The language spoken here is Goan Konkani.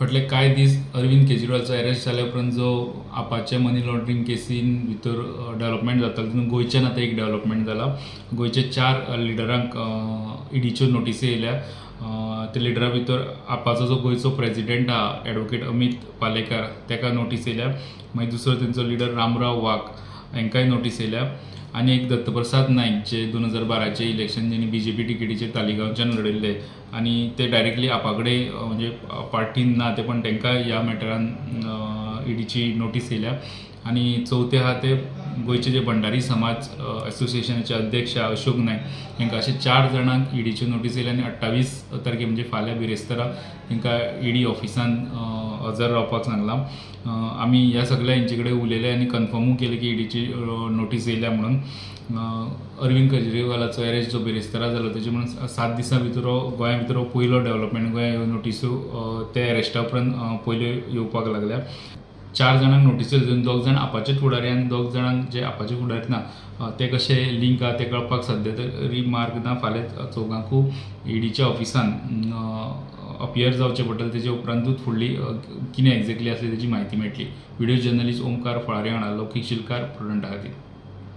फाटले कांय दीस अरविंद केजरीवालचो अरेस्ट जाल्या उपरांत जो आपाचे मनी लॉन्ड्रींग केसीन भितर डेव्हलपमेंट जातालो तितून गोंयच्यान आतां एक डेव्हलपमेंट जाला. गोंयचे 4 लिडरांक ईडीच्यो नोटीसी येयल्या. त्या लिडरा भितर आपाचो जो गोंयचो प्रेजिडेंट आहा एडवोकेट अमीत पालेकार ताका नोटीस येयल्या. मागीर दुसरो तेंचो लिडर रामराव वाघ हांकांय नोटीस येयल्या. आनी एक दत्तप्रसाद नायक जे 2012 इलेक्शन जेणी बीजेपी टिकेटीचेर तालिगांवच्यान लढयल्ले आनी ते डायरेक्टली आपा कडेन म्हणजे पार्टीन ना ते, पण तांकां ह्या मॅटरान ईडीची नोटीस येयल्या. आनी चवथे आहा ते गोंयचे जे भंडारी समाज एसोसिएशनाचे अध्यक्ष अशोक नायक हांकां, अशे 4 जाणांक ईडीच्यो नोटीस येयल्या. आनी 28 तारखे म्हणजे फाल्यां बिरेस्तारा तांकां ईडी ऑफिसान हजर रावपाक सांगलां. आमी ह्या सगळ्या हेंचे कडेन उलयले आनी कन्फर्मूय केलें की ईडीची नोटीस येयल्या म्हणून. अरविंद केजरीवालाचो अरेस्ट जो बिरेस्तारा जालो तेजे म्हणून 7 दिसां भितर गोंया भितर पयलो डेव्हलपमेंट, गोंया ह्यो नोटिस्यो ते अरेस्टा उपरांत पयल्यो येवपाक लागल्या. 4 जाणांक नोटीस येयल्यो, 2 जाण आपाचे फुडारी आनी 2 जाणांक जे आपाचे फुडारी ना ते कशे लिंक आहा ते कळपाक सद्या तरी मार्ग ना. फाल्यां चौगांकूय ईडीच्या ऑफिसान अपियर जावचें पडटलें, तेजे उपरांतूच फुडली कितें एक्झॅक्टली आसली तेजी म्हायती मेळटली. व्हिडिओ जर्नलिस्ट ओमकार फळारी हांगा लौकीक शिलकार, प्रुडंटा खातीर.